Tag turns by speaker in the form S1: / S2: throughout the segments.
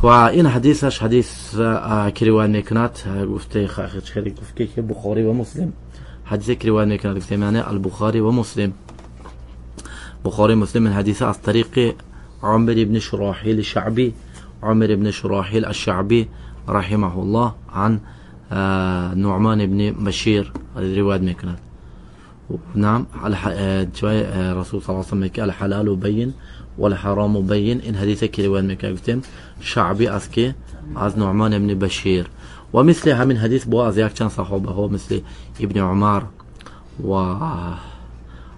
S1: و این حدیثش حدیث که روایت میکند گفته خیلی گفته که بخاری و مسلم حدیث که روایت میکند گفته یعنی البخاری و مسلم بخاری مسلم من حدیث از طریق عمر بن شراحیل الشعبی عمر بن شراحیل الشعبی رحمه الله عن نعمان بن بشیر روایت میکند. نعم رسول صلی الله علیه و سلم الحلال بین والحرام بین. این حدیث که روایت میکنه گفتیم شعبی از که از نعمان ابن بشیر و مثل همین حدیث با از یک چند صحابه ها مثل ابن عمر و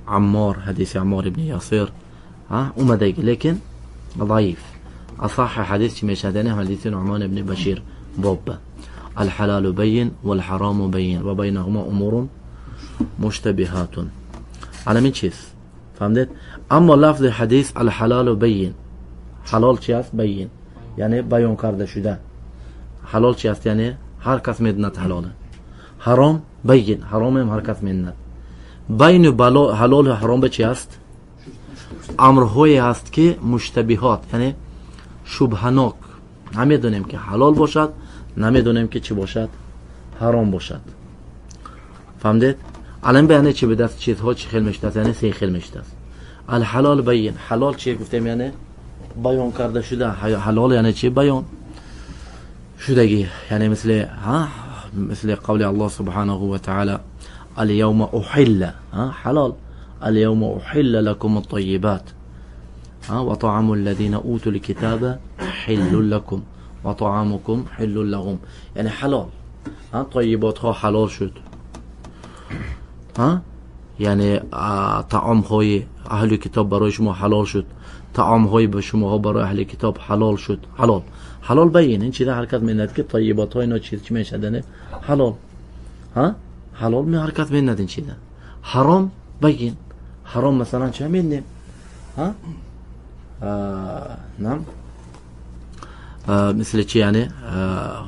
S1: عمار حدیث عمار ابن یاسر اومده لیکن ضعیف. اصح حدیث چی میشه؟ یعنی حدیث نعمان ابن بشیر باب الحلال بین والحرام بین و بینهما امور مشتبهات. على من چیز فهمید؟ اما لفظ حدیث الحلال بین، حلال چی است؟ بین یعنی بیان کرده شده. حلال چی است؟ یعنی هر کس میدند حلاله. حرام بین، حرام هم هر کس میدند. بین حلال و حرام به چی است؟ امرهایی است که مشتبهات یعنی شبهناک، نمیدونیم که حلال باشد، نمیدونیم که چی باشد، حرام باشد. فهمید؟ الان به یعنی چی به دست چیزها چی خیل میشته است؟ یعنی سه خیل میشته است. الحلال بین، حلال چی گفتیم؟ یعنی بیان کرده شده. حلال یعنی چی؟ بیان شدگی، یعنی مثل ها مثل قول الله سبحانه و تعالی اليوم احل ها حلال اليوم احل لكم الطيبات ها وطعام الذين اوتوا الكتاب حل لكم وطعامكم حل لهم، یعنی حلال ها طیبات ها حلال شد ها، یعنی طعام های اهل کتاب برای شما حلال شد، طعام های به شما برای اهل کتاب حلال شد. حلال حلال بین این چیزا حرکت میند که طیبات های اینا چیز چی میشدنه حلال ها حلال می حرکت میند این چیزا. حرام بین، حرام مثلا چه میندیم ها نعم مثل چی؟ یعنی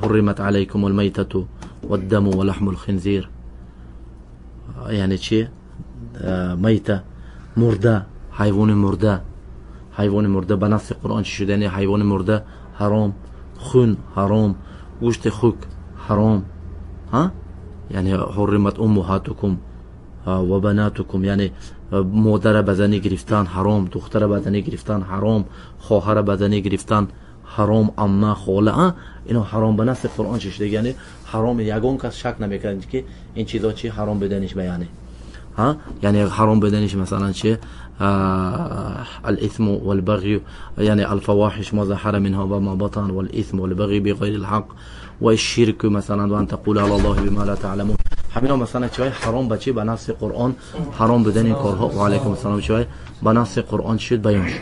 S1: حرمت علیکم المیتة والدم ولحم الخنزیر، یعنی چی؟ میته مرده، حیوان مرده، حیوان مرده به نص قرآن چی شده؟ یعنی حیوان مرده حرام، خون حرام، گوشت خوک حرام ها، یعنی حرمت امهاتکم و بناتکم، یعنی مادر به زنی گرفتن حرام، دختر به زنی گرفتن حرام، خواهر به زنی گرفتن حرام، عمه خاله، اینا حرام به نص قرآن چی شده؟ یعنی حرام، یگان کس شک نمیکنه که این چیزا چی حرام بدنش بیانه ها، یعنی حرام بدنش مثلا چی الاثم والبغي، یعنی الفواحش ما ظهر منها وما بطن والاثم والبغي بغير الحق والشرك مثلا وان تقول على الله بما لا تعلمون. همینا مثلا چی حرام بچی به نص قرآن حرام بدن این کارها. و علیکم السلام. چی به نص قرآن شد بیان شد،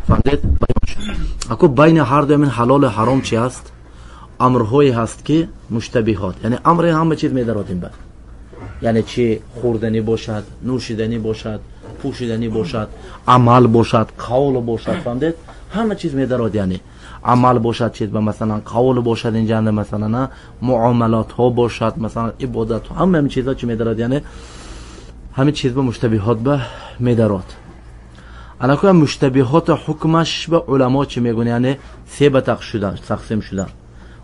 S1: فهمید؟ بیان شد. اكو بین هر دو من حلال و حرام چی است؟ امرهایی هست که مشتبهات، یعنی امر همه چیز میداریم بعد، یعنی چی خوردنی باشد، نوشیدنی باشد، پوشیدنی باشد، عمل باشد، قول باشد، فهمید؟ همه چیز میدارد. یعنی عمل باشد چیز به مثلا قول باشد، اینجا مثلا معاملات ها باشد، مثلا عبادت ها، همه چیزا چی میدارد؟ یعنی همه چیز به مشتبهات به میدارد. الان مشتبهات حکمش به علما چی میگن؟ یعنی سه به تقسیم شدن.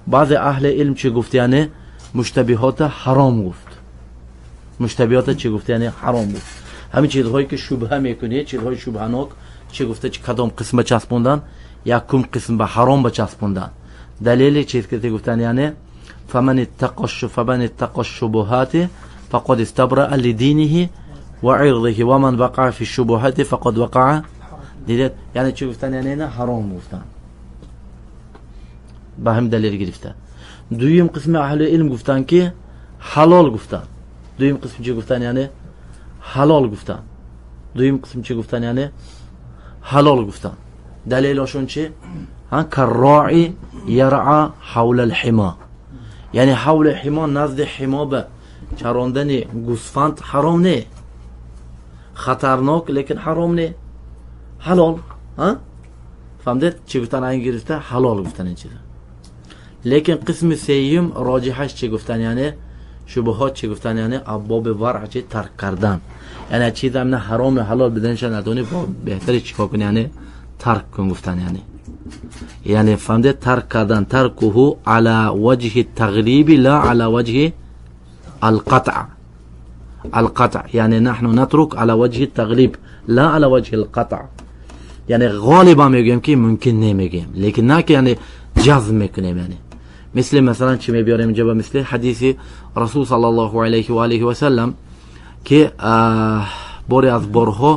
S1: بعض اهل علم چی گفت؟ یعنی مشتبهات حرام گفت. مشتبهات چی گفت؟ یعنی حرام گفت. همین چیزهایی که شبهه میکنی، چیزهای شبهناک چی گفته؟ چی کدام قسمه چسبوندن؟ یکم قسم به حرام بچسبوندن. دلیل چیز که گفتن یعنی فمن اتقى الشبهات فقد استبرأ لدينه وعرضه ومن وقع في الشبهات فقد وقع. دیدید؟ یعنی چی گفتن؟ یعنی نه حرام گفتن، به هم دلیل گرفته. دویم قسم اهل علم گفتن که حلال گفتن. دویم قسم چی گفتن؟ یعنی حلال گفتن. دویم قسم چی گفتن؟ یعنی حلال گفتن. دلیلشون چی؟ ها کالراعی یرعى حول الحما، یعنی حول حما نزد حما به چراندن گوسفند حرام نه، خطرناک لیکن حرام نه، حلال. ها فهمید چی گفتن؟ این گرفته حلال گفتن این چیزا. لیکن قسم سیوم راجحش چی گفتن؟ یعنی شبهات چی گفتن؟ یعنی ابواب ورع چی ترک کردن، یعنی چیز هم نه حرام و حلال بدنش ندونی، با بهتری چیکار کنی؟ یعنی тарк кун гуфтан, яъне яъне фаҳмиде, тарк кардан, таркуҳу ала ваҷҳи тағлиби ла ала ваҷҳи алқатъ. Алқатъ яъне наҳну натрук ала ваҷҳи тағлиб ла ала ваҷҳи алқатъ, яъне ғолибан мегӯем ки мумкин не мегӯем, лекин на ки яъне ҷазм мекунем. Яъне мисли масалан чӣ мебиёрем инҷа? Ба мисли ҳадиси расул саллаллоҳу алайҳи ва алиҳи васаллам ки боре аз борҳо,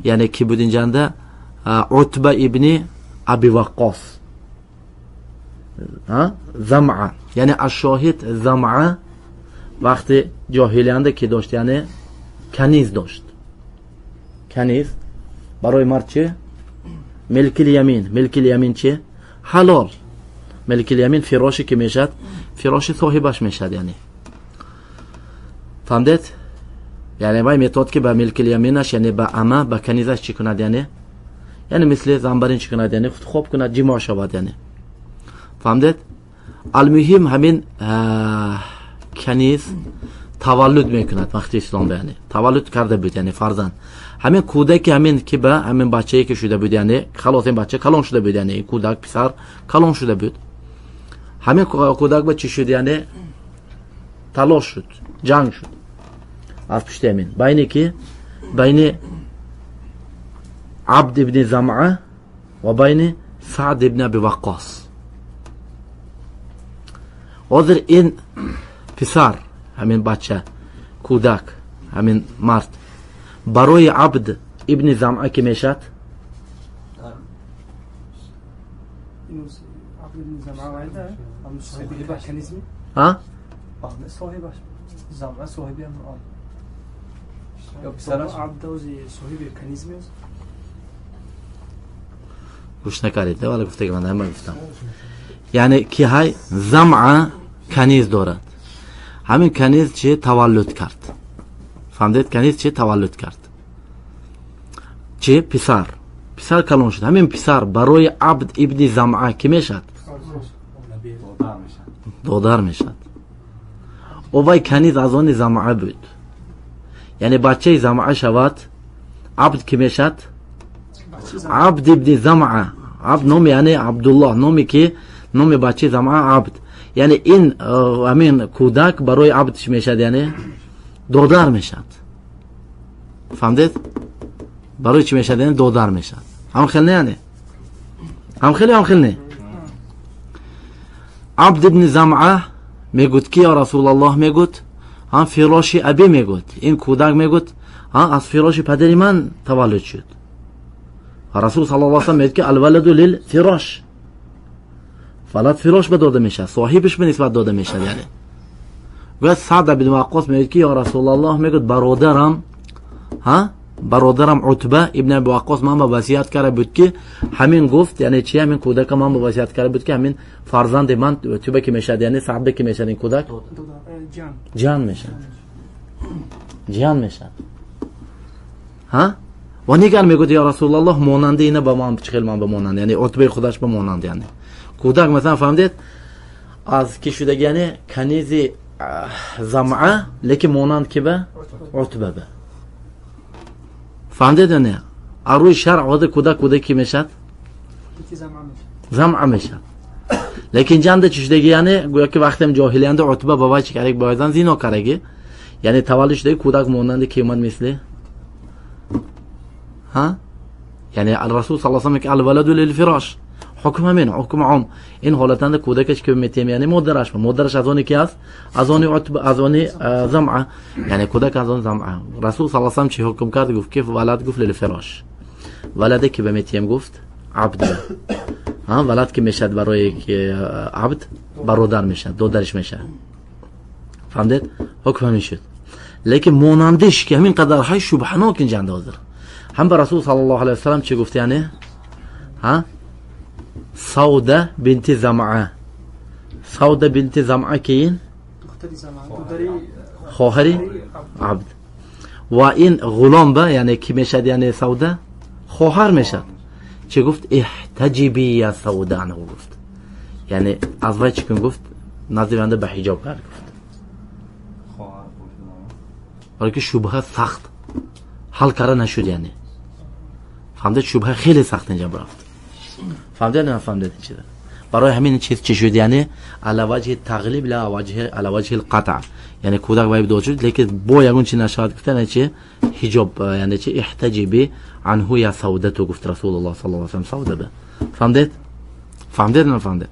S1: яъне ки буд инҷанда Утба ибни Аби Ваққос, Замъа, яъне ашшоҳид Замъа вақти ҷоҳилиянда ки дошт, яъне каниз дошт. Каниз барои мард чи? Милкил ямин. Милкил ямин чи? Ҳалол. Милкил ямин фироши ки мешад, фироши соҳибаш мешад, яъне фаҳмдед? Яъне вай метавонад ки ба милкил яминаш, яъне ба ама, ба канизаш чӣ кунад, яъне яъне мисли занбарин чӣ кунад, яъне хоб кунад, ҷимоъ шавад, яъне фаҳмдед? Алмуҳим ҳамин каниз таваллуд мекунад вақти ислом, яъне таваллуд карда буд, яъне фарзанд. Ҳамин кӯдаки ҳамин ки ба ҳамин бачае ки шуда буд, яъне халос ин бача калон шуда буд, яъне кӯдак писар калон шуда буд. Ҳамин кӯдак ба чӣ шуд, яъне талош шуд, ҷанг шуд аз пушти ҳамин байни ки байни Абд ибни Замъа ва байни Саъд ибни Аби Ваққос. Ҳозир ин писар, ҳамин бача, кӯдак, ҳамин мард барои Абд ибни Замъа ки мешад? Гӯш накардед, вале гуфтаги ман ҳама гуфтам. Яъне ки ҳай Замъа каниз дорад. Ҳамин каниз чи таваллуд кард? Фаҳмидед? Каниз чи таваллуд кард? Чи писар. Писар калон шуд. Ҳамин писар барои Абд ибни Замъа ки мешад? Додар мешад. О вай каниз аз они Замъа буд. Яъне бачаи Замъа шавад, Абд ки мешад? Абд ибни Замъа. Абд номи, яъне Абдуллоҳ, номи ки номи бачаи Замъа Абд. Яъне ин ҳамин кӯдак барои Абд чӣ мешад? Яъне додар мешад. Фаҳмидед? Барои чӣ мешад? Яъне додар мешад. Ҳам хел не, яъне ҳам хел, ҳам хел не. Абд ибни Замъа мегӯд ки ё Расулаллоҳ, мегӯд, ҳам фироши аби мегӯд, ин кӯдак мегӯд, аз фироши падари ман таваллуд шуд. Расул саллаллоҳу алайҳи васаллам мегӯяд ки алваладу лил фирош, валад фирош ба дода мешавад, соҳибаш ба нисбат дода мешавад. Яъне гӯяд Саъд ибни Ваққос мегӯяд ки ё Расулаллоҳ, мегӯяд бародарам, бародарам Утба ибни Аби Ваққос ман ба васият карда буд ки ҳамин гуфт, яъне чи ҳамин кӯдака ман ба васият карда буд ки ҳамин фарзанди ман туба ки мешавад, яъне Саъд ки мешавад, ин кӯдак ҷан мешавад, ҷан мешавад. Ва нигар мегӯяд ё Расулаллоҳ, монанди ина ба ман чӣ хел ман ба монанд, яъне Утбаи худаш ба монанд. Яъне кӯдак масалан фаҳмидед аз ки шудаги, яъне канизи Замъа, лекин монанд ки ба Утба ба. Фаҳмидед ё не? Аз рӯи шаръ ҳозир кӯдак кӯдак ки мешавад? Замъа мешавад. Лекин ҷанда чӣ шудаги, яъне гӯё ки вақтем ҷоҳилиянда Утба ба вай чӣ кардаги, ба вайзан зино кардаги, яъне таваллуд шудаги кӯдак монанди ки омад мисли яъне Расул саллаллоҳу алайҳи васаллам ки алваладу лилфирош, ҳукм ҳамин, ҳукм ом. Ин ҳолатанда кӯдакаш ки метиҳем, яъне модараш, модараш аз оне ки аст, аз они Утба, аз они Замъа, яъне кӯдак аз он Замъа. Расул саллаллоҳу алайҳи васаллам чӣ ҳукм кард? Гуфт ки валад, гуфт лилфирош, валаде ки беметиҳем, гуфт абд, валад ки мешавад барои абд бародар мешавад, додариш мешавад. Фаҳмидед? Ҳукм ҳамин шуд. Лекин монандиш ки ҳамин қадар ҳай шубҳанок инҷанда ҳозир. Ҳам ба Расул саллаллоҳу алайҳи васаллам чӣ гуфт, яъне Савда бинти Замъа, Савда бинти Замъа ки ин хоҳари Абд ва ин ғулом ба, яъне ки мешавад, яъне Савда хоҳар мешавад. Чӣ гуфт? Иҳтаҷиби я Савда гуфт, яъне аз вай чӣ кун гуфт? Назди банда ба ҳиҷоб кард гуфт. Барои ки шубҳа сахт ҳал карда нашуд, яъне фаҳмидед? Шубҳа хеле сахт инҷа рафт. Фаҳмидед, нафаҳмидед ин чиза? Барои ҳамин чиз чӣ шуд? Яъне ала ваҷҳи тағлиб ла ала ваҷҳи қатъ, яъне кӯдак вайб дод шуд, лекин бо ягон чи нашавад гуфта, яъне чи ҳиҷоб, яъне чи иҳтаҷиби анҳу я савдату гуфт Расулуллоҳ саллаллоҳу алайҳи васаллам савда ба. Фаҳмидед? Фаҳмидед, нафаҳмидед?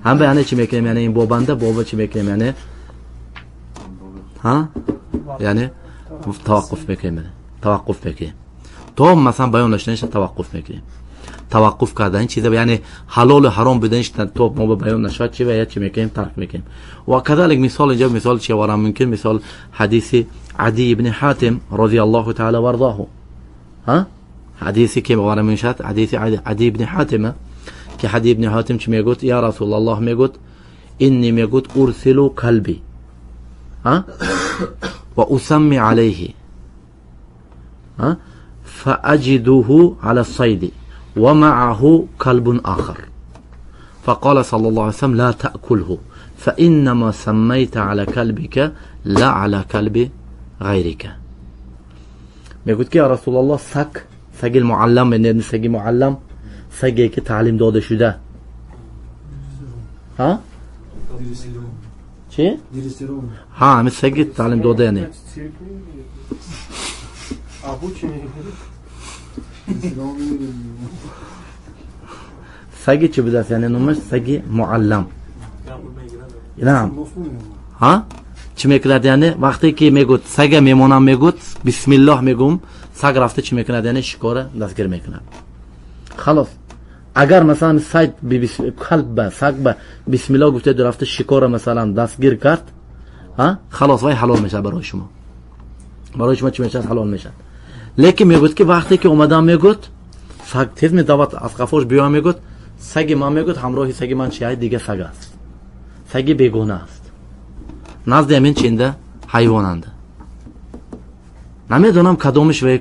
S1: Ҳам ба яъне чӣ мекунем? Яъне ин бобанда боба чӣ мекунем? Яъне ҳа? Яъне таваққуф мекунем, таваққуф мекунем. То масалан баён нашуданаш таваққуф мекунем. Таваққуф кардан чиза, яъне ҳалолу ҳаром буданаш то мо ба баён нашавад чи ва я чӣ мекунем? Тарк мекунем. Ва казалик мисол инҷа мисол чи оварам мумкин? Мисол ҳадиси Ади ибни Ҳотим розияллоҳу таала варзоҳу. Ҳа? Ҳадисе ки оварам мешавад ҳадиси Ади ибни Ҳотим, ки Ади ибни Ҳотим чӣ мегӯяд? Я Расулаллоҳ мегӯяд, инни мегӯяд урсилу калби ҳа ва усамми алайҳи ҳа фааҷидуҳу ала сайди ومعه كلب آخر فقال صلى الله عليه وسلم لا تأكله فإنما سميت على كلبك لا على كلب غيرك. میگوید که یا رسول الله سگ، سگ معلم، یعنی سگ معلم، سگی که تعلیم داده شده. ها؟ چی؟ ها، همین سگ تعلیم داده یعنی. سگی چی بوده است؟ یعنی نومش سگی معلم. نعم. ها؟ چی میکند؟ یعنی وقتی که میگوید سگ میمونم، میگوید بسم الله میگم، سگ رفته چی میکند؟ یعنی شکار دستگیر میکند. خلاص. اگر مثلا سگ کلب به سگ به بسم الله گفته رفته شکار مثلا دستگیر کرد، ها؟ خلاص وای حلال میشه برای شما. برای شما چی میشه؟ حلال میشه. لیکن میگوید که وقتی که اومدم میگوید سگ تیز میدود از قفاش بیا، میگوید سگ من، میگوید همراه سگ من چیه؟ دیگه سگ است، سگ بیگانه است. نزد همین چینده حیواننده. نمیدونم کدامش و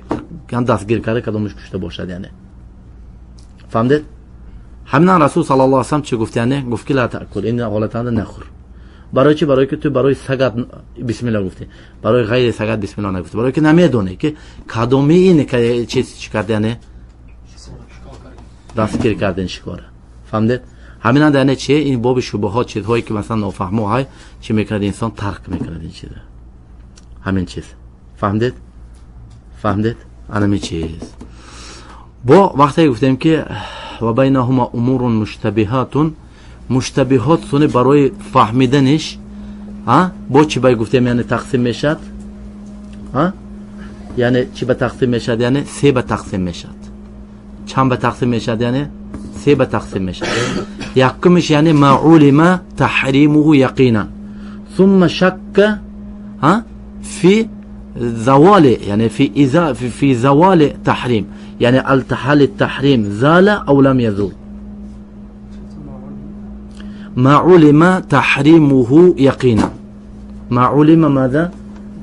S1: دستگیر کرده کدامش کشته باشد. یعنی فهمدید؟ همین رسول صلی الله علیه وسلم چی گفت؟ یعنی گفت که لا تاکل، این حالت نخور. برای چی؟ برای که تو برای سگت بسم الله گفتی، برای غیر سگت بسم الله نگفتی، برای که نمیدونی که کدومی اینه که چیز چی کرد، یعنی دستگیر کردن شکاره. فهمدید؟ همین یعنی چی؟ این باب شبهات، چیزهایی که مثلا نافهمو های چی میکند انسان ترک میکند این چیزه. همین چیز. فهمدید؟ فهمدید؟ همین چیز. با وقتی گفتیم که و بینهما امور مشتبهات، مشتبهات سونه برای فهمیدنش ها با چی باید گفتیم؟ یعنی تقسیم میشد ها، یعنی چی به تقسیم میشد؟ یعنی سه به تقسیم میشد. چند به تقسیم میشد؟ یعنی سه به تقسیم میشد. یکمش یعنی ما علم تحریمه یقینا ثم شک ها في زوال، يعني في إذا في زوال تحريم، يعني التحال التحريم زال أو لم يزول. ما علم تحريمه يقينا، ما علم ماذا؟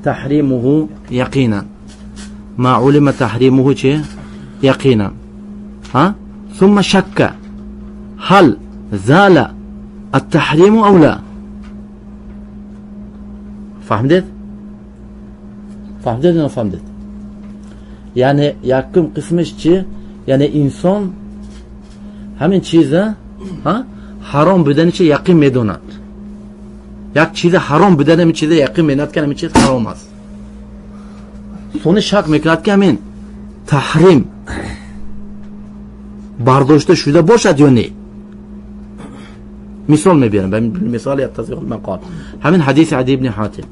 S1: تحريمه يقينا، ما علم تحريمه يقينا ها ثم شك هل زال التحريم أو لا. فهمت؟ فهمت یا نفهمید؟ یعنی یکم قسمش چی؟ یعنی انسان همین چیزه ها حرام بودن چه یقین میدوند. یک چیز حرام بودن همین چیز یقین میدوند که همین چیز حرام است. سونی شک میکند که همین تحریم برداشته شده باشد یا نه. مثال میبینم، به مثال یتضح المقال. همین حدیث عدی بن حاتم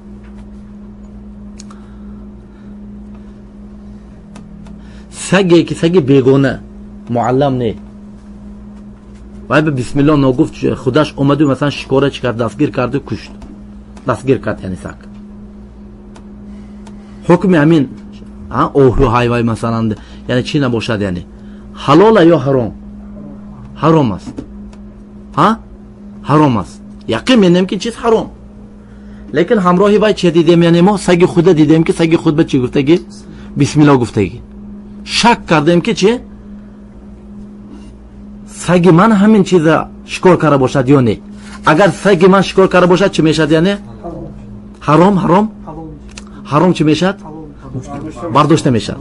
S1: سگی که سگ بیگانه معلم نه، وای به بسم الله نگفت، خودش اومد و مثلا شکاره چی کرد، دستگیر کرد و کشت، دستگیر کرد. یعنی سگ حکم همین اوهو های وای مثلا یعنی چی نباشد، یعنی حلال یا حرام؟ حرام است. ها حرام است، یقین می‌دونیم که چیز حرام. لیکن همراهی وای چه دیدیم؟ یعنی ما سگ خود دیدیم که سگ خود به چی گفتگی؟ بسم الله گفتگی. شک کردیم که چه سگ من همین چیز شکار کرده باشد یا نه. اگر سگ من شکار کرده باشد چی میشد؟ یعنی حرام. حرام حرام چی میشد؟ برداشته میشد.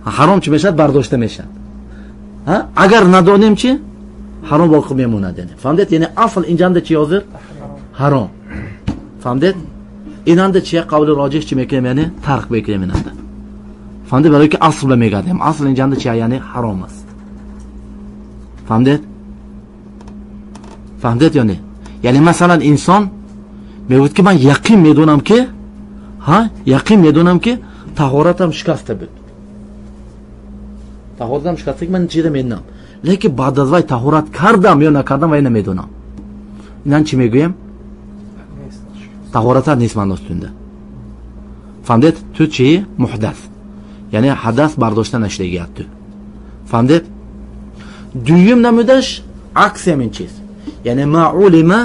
S1: حرام چی میشد؟ برداشته میشد. Агар надонем чӣ? Ҳаром боқӣ мемонад. Яъне фаҳмидед? Яъне асл инҷанда чӣ ҳозир? Ҳаром. Фаҳмидед? Инанда чӣ қавли роҷиҳ чӣ мекунем? Яъне тарк мекунем инанда. Фаҳмидед? Барои ки асл мегардем. Асл инҷанда чӣ? Яъне ҳаром аст. Фаҳмидед? Фаҳмидед ё не? Яъне масалан инсон мегӯяд ки ман яқин медонам ки яқин медонам ки таҳоратам шикаста буд. Таҳоратам шикаста, ки ман чизе медонам. Лекин баъд аз вай таҳорат кардам ё накардам вай намедонам. Инан чӣ мегӯем? Таҳората нест маъностунда. Фаҳмидед? Ту чӣ? Муҳдас. Яъне ҳадас бардошта нашудагият ту. Фаҳмидед? Дуюм намудаш акси ҳамин чиз. Яъне ма улима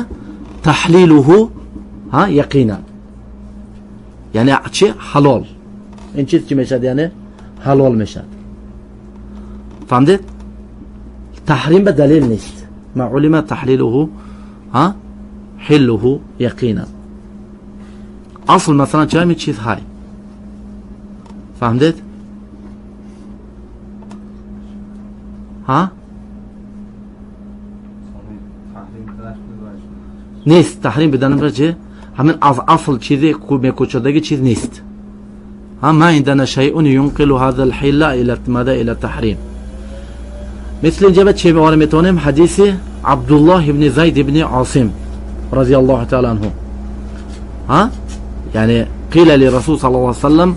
S1: таҳлилуҳу яқинан. Яъне чӣ? Ҳалол. Ин чиз чӣ мешавад? Яъне ҳалол мешавад. Фаҳмидед? Таҳрим ба далел нест. Ма улима таҳлилуҳу ҳиллуҳу яқинан. Асл масалан чӣ ҳамин чиз ҳай. Фаҳмидед? Нест. Таҳрим биданам чӣ? Ҳамин аз асл чизе мекӯчадагӣ чиз нест. Ма индана шайъун юнқилу ҳаза лҳилла ила мада ила таҳрим. Мисли инҷа ба чӣ меора метавонем? Ҳадиси Абдуллоҳ ибни Зайд ибни Осим разияллоҳу таала анҳу. Яъне қила лирасул саллаллоҳу алайҳи васаллам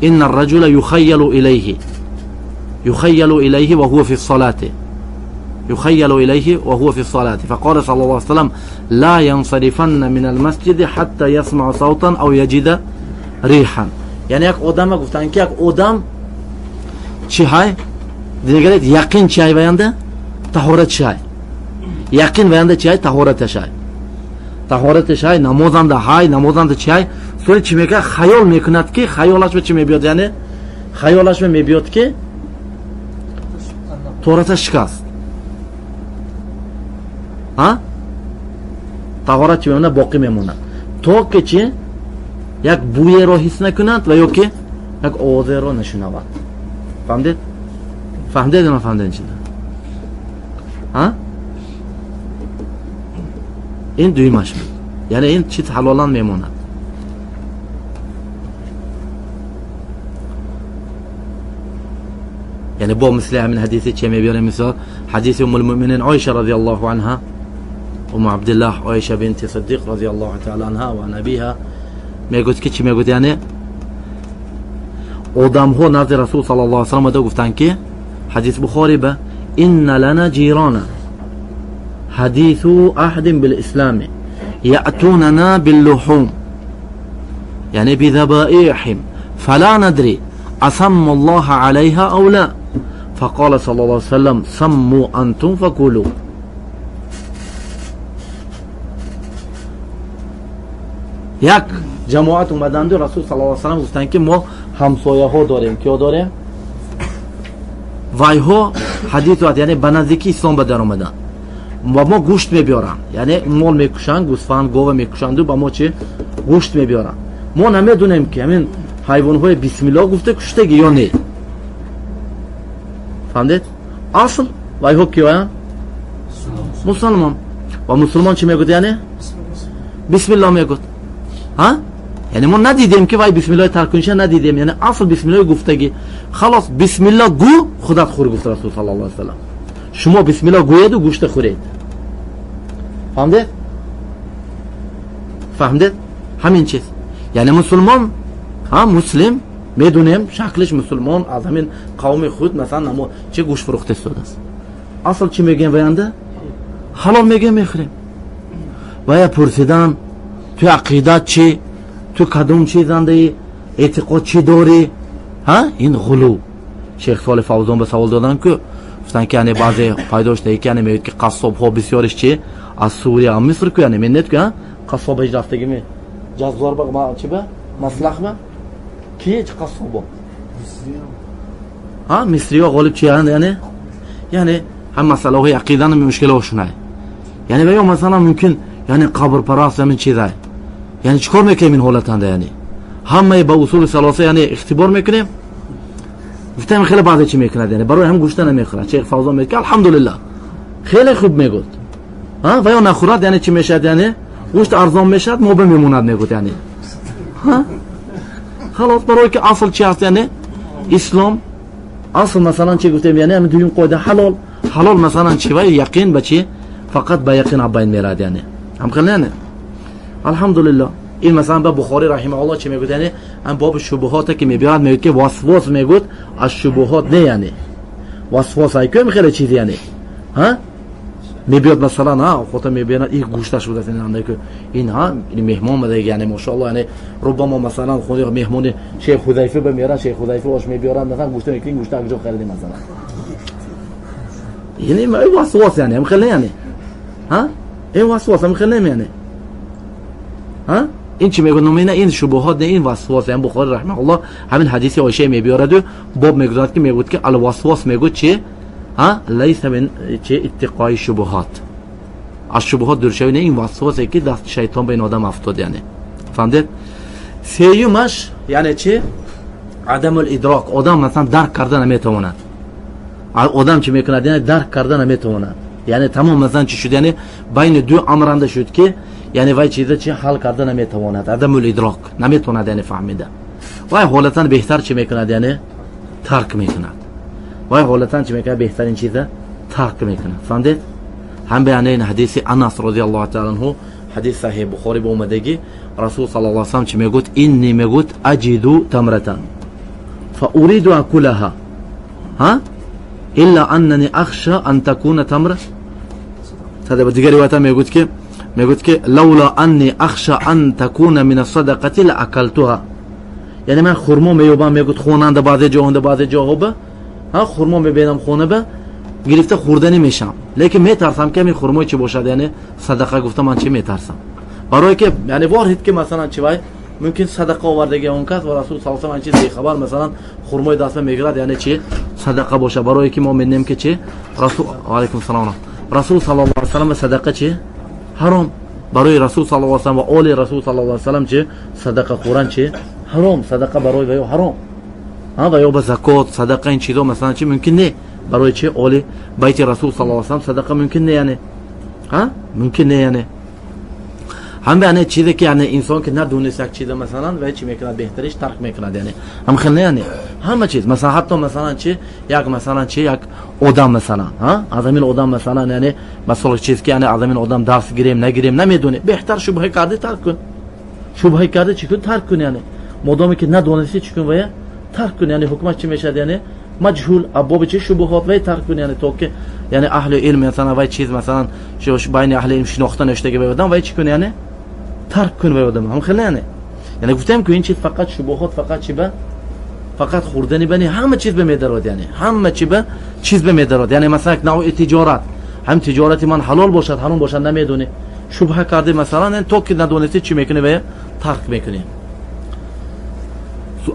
S1: инна арраҷула юхайялу илайҳи юхайялу илайҳи ва ҳува фи ссалати يخيل إليه وهو في الصلاة فقال صلى الله عليه وسلم لا ينصرفن من المسجد حتى يسمع صوتا أو يجد ريحا. یعنی یک آدم گفتن که یک آدم چی های؟ دیگه یقین چی های وینده؟ طهارت چی های؟ یقین وینده چی های؟ طهارتش های. طهارتش های، نمازنده های، نمازنده چی های؟ سوری چی میگه؟ خیال میکند که خیالش به چی میبیاد؟ یعنی خیالش به میبیاد که طهارتش شکست. طهارت چی میمونه؟ باقی میمونه تا که چی؟ یک بوی را حس نکند و یا که یک آوازه را نشنود. فهمدید؟ فهمدید یا نفهمدید چیزا؟ این دویمش بود. یعنی این چیز حلالا میموند. یعنی با مثل همین حدیثی چه میبیاره؟ مثال حدیث ام المؤمنین عایشه رضی الله عنها، ام عبدالله عایشه بنت صدیق رضی الله تعالی عنها و عن ابیها میگفت که چی میگفت؟ یعنی آدم ها نزد رسول صلی الله علیه و سلم گفتن که حدیث بخاری به ان لنا جیرانا حدیث عهد بالاسلام یأتوننا باللحوم یعنی بذبائحهم فلا ندري أسم الله عليها أو لا فقال صلى الله عليه وسلم سموا أنتم فكلوا. یک جماعت اومدند و رسول صلی الله علیه و سلم گفتند که ما همسایه ها داریم. کیا داریم؟ وای ها حدیث وقت یعنی به نزدیکی اسلام به در اومدن و ما گوشت میبیارن، یعنی مال میکشن، گوسفند گاو میکشند و با ما چه گوشت میبیارن. ما نمیدونیم که همین حیوان های بسم الله گفته کشتگی یا نه. فهمدید؟ اصل وای ها کیان؟ مسلمان. و مسلمان چی میگوید؟ یعنی بسم الله میگوید. ها؟ یعنی ما ندیدیم که وای بسم الله ترکنشه ندیدیم، یعنی اصل بسم الله گفتگی. خلاص بسم الله گو خودت خور گفت رسول صلی الله علیه و سلم. شما بسم الله گوید و گوشت خورید. فهمدید؟ فهمدید؟ همین چیز. یعنی مسلمان ها مسلم میدونیم شکلش مسلمان از همین قوم خود مثلا نمو چه گوشت فروخته شده است. اصل چی میگیم وینده؟ حلال میگیم میخوریم. و یا پرسیدن تو عقیده چی؟ تو کدوم چیزنده ای؟ اعتقاد چی داری؟ ها؟ این غلو. شیخ صالح فوزان به سوال دادن که گفتن که یعنی بعضی پیدا شده که یعنی میگه که قصاب ها بسیارش چی؟ از سوریه و مصر که یعنی منت که قصاب هیچ رفتگی می جزار با چی به؟ مسلخ به؟ کی چه قصاب؟ ها مصری ها غالب چی هستند؟ یعنی یعنی هم مسئله های عقیده مشکل هاشونه. یعنی و یا مثلا ممکن یعنی قبر پرست همین چیزای. یعنی چیکار میکنیم این حالت هنده؟ یعنی همه با اصول ثلاثه یعنی اختبار میکنیم. Гуфтам хеле баъзе чӣ мекунад, яъне барои ҳам гӯшта намехӯрад. Шейх Фавзон мегӯяд ки алҳамдулиллаҳ хеле хуб мегӯяд. Ҳа ва ё нахӯрад яъне чӣ мешавад, яъне гӯшт арзон мешавад, мо бимемонад мегӯяд яъне. Ҳа халос, барои ки асл чӣ ҳаст, яъне ислом асл масалан чӣ гуфтем, яъне ҳамин дуюм қоида ҳалол. Ҳалол масалан чӣ ва яқин ба чӣ? Фақат ба яқин абайн мерад яъне. Ҳам хеле яъне. Алҳамдулиллаҳ. Ин масалан ба Бухорӣ раҳимаҳуллоҳ чӣ мегӯяд, яъне ҳам боби шубҳоте ки мебиёрад мегӯяд ки васвос мегӯяд аз шубҳот не, яъне васвос айкӯем хеле чиз яъне. Ҳа мебиёд масалан ҳа хота мебинад ин гӯшташ будааст, ин ҳа ин меҳмон омада, яъне машоаллоҳ, яъне рубама масалан худи меҳмони Шейх Ҳузайфа ба мерад, Шейх Ҳузайфа ош мебиёрад, масалан гӯшта мекунад, гӯшта аз куҷо харидӣ масалан. Яъне васвос яъне ҳам хеле яъне. Ҳа ин васвос ҳам хеле яъне. Ҳа ин чӣ мегӯяд? Номина ин шубҳот не, ин васвос. Яъне Бухорӣ раҳимаҳуллоҳ ҳамин ҳадиси Оиша мебиёраду боб мегӯяд ки мегӯяд ки алвасвос мегӯяд чӣ? Ҳа лайса мин чӣ иттиқои шубҳот. Аз шубҳот дур шавед, не ин васвосе ки дасти шайтон ба ин одам афтод яъне. Фаҳмидед? Сеюмаш яъне чӣ? Адамул идрок. Одам масалан дарк карда наметавонад. Одам чӣ мекунад? Яъне дарк карда наметавонад. Яъне тамом масалан чӣ шуд? Яъне байни ду амранда шуд ки яъне вай чиза чӣ ҳал карда наметавонад. Адамул идрок наметавонад, яъне фаҳмида. Вай ҳолатан беҳтар чӣ мекунад? Яъне тарк мекунад. Вай ҳолатан чӣ мекунад? Беҳтарин чиза тарк мекунад. Фаҳмидед? Ҳам ба яъне ин ҳадиси Анас розияллоҳу таъала анҳу, ҳадис саҳеҳ Бухорӣ ба омадагӣ, Расул саллаллоҳу алайҳи васаллам чӣ мегӯяд? Инни мегӯяд аҷиду тамратан фа уриду акулаҳа ҳа илла аннани ахша ан такуна тамра. Дигар ривоята мегӯяд ки лаула анни ахша ан такуна мин ас-садақати ла акалтуҳа. Яъне ман хурмо меёбам, мегӯяд хонанда баъзе ҷоҳонда баъзе ҷоҳо ба ҳа хурмо мебинам хона ба гирифта хӯрданӣ мешам, лекин метарсам ки ҳамин хурмои чӣ бошад, яъне садақа гуфта ман чӣ метарсам, барое ки яъне ворид ки масалан чӣ вай мумкин садақа овардаги он кас ва Расул саллаллоҳу алайҳи васаллам чиз бехабар масалан хурмои даст мегирад, яъне чӣ садақа бошад, барое ки мо медонем ки чӣ Расул алайкум салом Расул саллаллоҳу алайҳи васаллам садақа чӣ ҳаром, барои Расул саллаллоҳу алайҳи васаллам ва оли Расул саллаллоҳу алайҳи васаллам чӣ садақа хӯран чӣ ҳаром, садақа барои ваё ҳаром. Ҳа ва ё ба закот садақа ин чизо масалан чӣ мумкин не, барои чӣ оли байти Расул саллаллоҳу алайҳи васаллам садақа мумкин не, яъне ҳа мумкин не, яъне ҳам яъне чизе ки яъне инсон ки надонист як чиза масалан вай чӣ мекунад, беҳтариш тарк мекунад, яъне ҳам хел не, яъне ҳама чиз масалан ҳатто масалан чӣ як масалан чӣ як одам масалан ҳа аз ҳамин одам масалан яъне масалан чиз ки яъне аз ҳамин одам дарс гирем нагирем намедонӣ, беҳтар шубҳа кардӣ тарк кун, шубҳа кардӣ чӣ кун тарк кун, яъне модоме ки надонисти чӣ кун вая тарк кун, яъне ҳукмаш чӣ мешавад, яъне маҷҳул абоби чӣ шубҳот вай тарк кун, яъне то ки яъне аҳли илм масалан вай чиз масалан байни аҳли илм шинохта нашудаги вай одам вай чӣ кун, яъне тарк кун вай одам ҳам хеле, яъне яъне гуфтем ки ин чиз фақат шубҳот фақат чӣ ба фақат хӯрдани бани ҳама чиз ба медарод, яъне ҳама чӣ ба чиз ба медарод, яъне масалан як навъи тиҷорат, ҳам тиҷорати ман ҳалол бошад ҳаром бошад намедонӣ, шубҳа кардӣ масалан то ки надонисти чӣ мекунӣ вай тарк мекунӣ.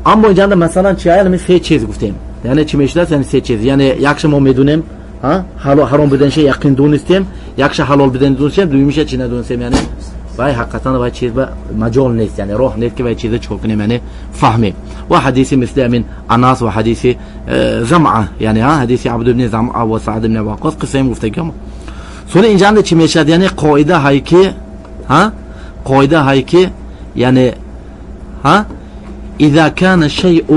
S1: Аммо инҷа масалан чӣ яъне се чиз гуфтем, яъне чӣ мешудааст, яъне се чиз, яъне якша мо медонем ҳа ҳаром буданша яқин донистем, якша ҳалол будан донистем, дуюмиша чӣ надонистем, яъне вай ҳақиқатан вай чиз ба маҷол нест, яъне роҳ нест ки вай чиза чикор кунем, яъне фаҳмем. Ва ҳадиси мисли ҳамин Анас ва ҳадиси Замъа, яъне ҳа ҳадиси Абд ибни Замъа ва Саъд ибни Ваққос қиссаем гуфтагиам. Сони инҷа чӣ мешавад, яъне қоида ҳай ки ҳа қоида ҳай ки яъне ҳа إذا كان الشيء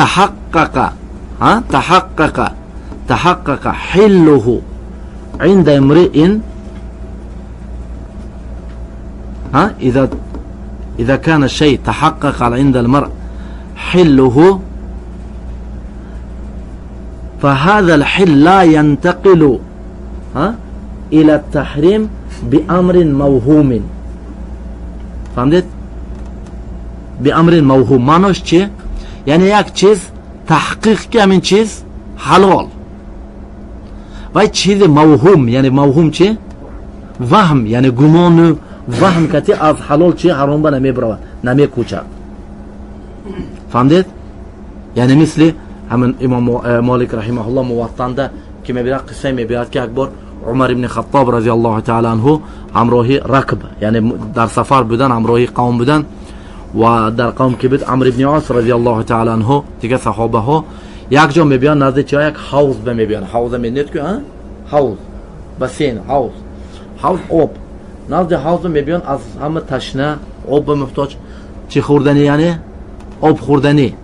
S1: تحقق ها تحقق حله عند امرئ ها إذا كان الشيء تحقق عند المرء حله فهذا الحل لا ينتقل ها إلى التحريم بأمر موهوم. فهمت؟ بأمر موهوم معناش چی؟ یعنی یک چیز تحقیق که همین چیز حلال و چیز موهوم، یعنی موهوم چی؟ وهم، یعنی گمان وهم کتی از حلال چی حرام با نمی برود نمی کوچد. فهمدید؟ یعنی مثل همین امام مالک رحمه الله موطنده که میبیند قصه میبیند که یک بار عمر ابن خطاب رضی الله تعالی عنه همراهی رکب، یعنی در سفر بودن همراهی قوم بودن، و در قوم که بود عمرو بن عاص رضی الله تعالی عنه دیگه صحابه ها یک جا میبیان نزد چه یک حوض به میبیان حوض میدونید که حوض بسین حوض حوض آب نزد حوض میبیان از همه تشنه آب به محتاج چی خوردنی یعنی آب خوردنی.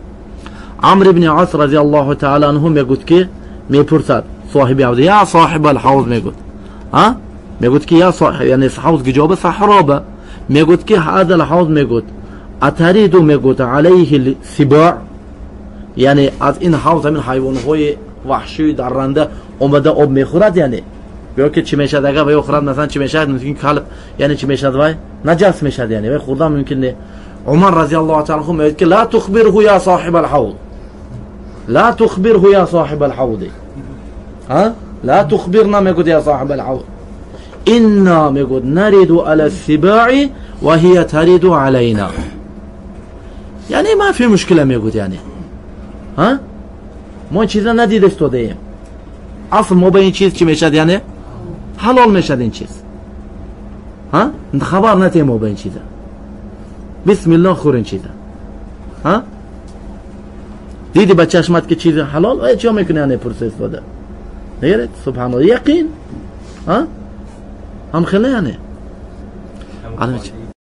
S1: عمرو بن عاص رضی الله تعالی عنه میگوید که میپرسد صاحب حوض یا صاحب الحوض میگوید ها میگوید که یا صاحب یعنی حوض گجابه صحرابه میگوید که هذا الحوض میگوید اترید میگوید علیه السباع یعنی از این حوض همین حیوانهای وحشی درنده اومده آب میخورد یعنی یا که چی میشد اگر وی خورد مثلا چی میشد ممکن کلب یعنی چی میشد وای نجس میشد یعنی وی خوردن ممکن نه. عمر رضی الله تعالی عنه میگه که لا تخبره یا صاحب الحوض لا تخبره یا صاحب الحوض ها لا تخبرنا میگه یا صاحب الحوض انا میگه نرد على السباع وهي ترد علينا یعنی ما فی مشکله میگه یعنی ها ما چیزا ندیده استادیم اصل ما به این چیز چی میشد یعنی حلال میشد این چیز ها خبر نتیم ما به این چیزا بسم الله خور این چیزا ها دیدی به چشمت که چیز حلال ای چی میکنی یعنی پرسه استفاده نگرد سبحان الله یقین ها هم خیلی یعنی